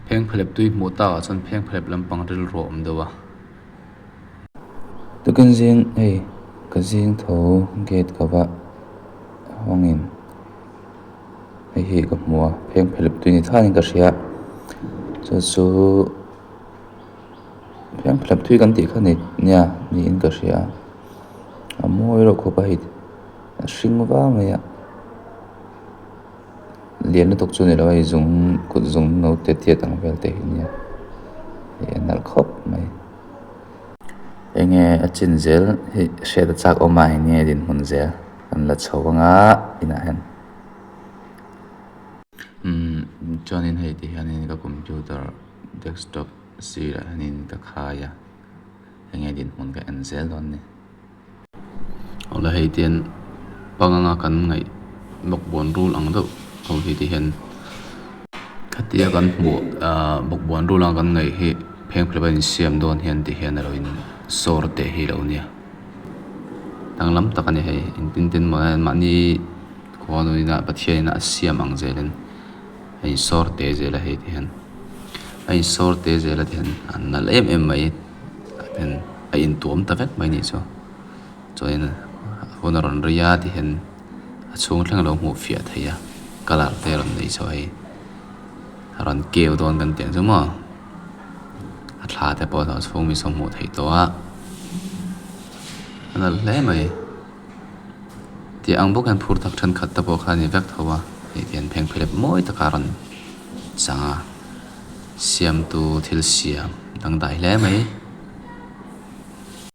Phengphehlep tui hmuh takah chuan phengphehlep lampang rilru a awm deuh a. Tukin zing hei ka zing tho gate ka va hawngin hei hi ka hmu a phengphehlep tui ni thlangin ka hria chu chu phengphehlep tui kan tih kha ni nia niin ka hria a mawi reuh khawp a hei a hring vang mai a. Lian lutuk chu a ni lo a hei zung kut zung no te tiat ang vel te hi nia hei a nalh khawp mai enge a chin zel hi hriat a chak awm a enge dinhmun zel kan la chho anga inah hian umm chuanin hei ti hianin ka computer desktop sirah hianin ka khai a enge dinhmun ka en zel dawn a ni. Awle hei te hian panganga kan ngaih bawkbawn rul ang deuh ho hi ti hian khatia kan hmuh ahh bawkbawn rul anga kan ngaih hi phengphehlep a insiam dawn hian ti hian a lo in sawr teh hi a lo nia danglam tak a ni hei engtin tin maw mahni khuanuin a Pathianin a siam ang zelin a insawr teh zel a hei ti hian a insawr teh zel a ti hian a nalh em em mai. A intuam ta vek mai a nih chu chuanin hun a rawn rei a tihian a chhung thleng a lo hmuh fiah theih a colour te a rawn nei chho a hei a rawn keu dawn kan tih ang chu maw a thla te pawh a chhung mi saw hmuh theih tawh a a nalh hle mai tih ang bawk hian phur tak thenkhat te pawh kha a ni vek tho a hei tihian phengphehlep mawi taka a rawn chang a. Siamtu thil siam dangdai hle mai.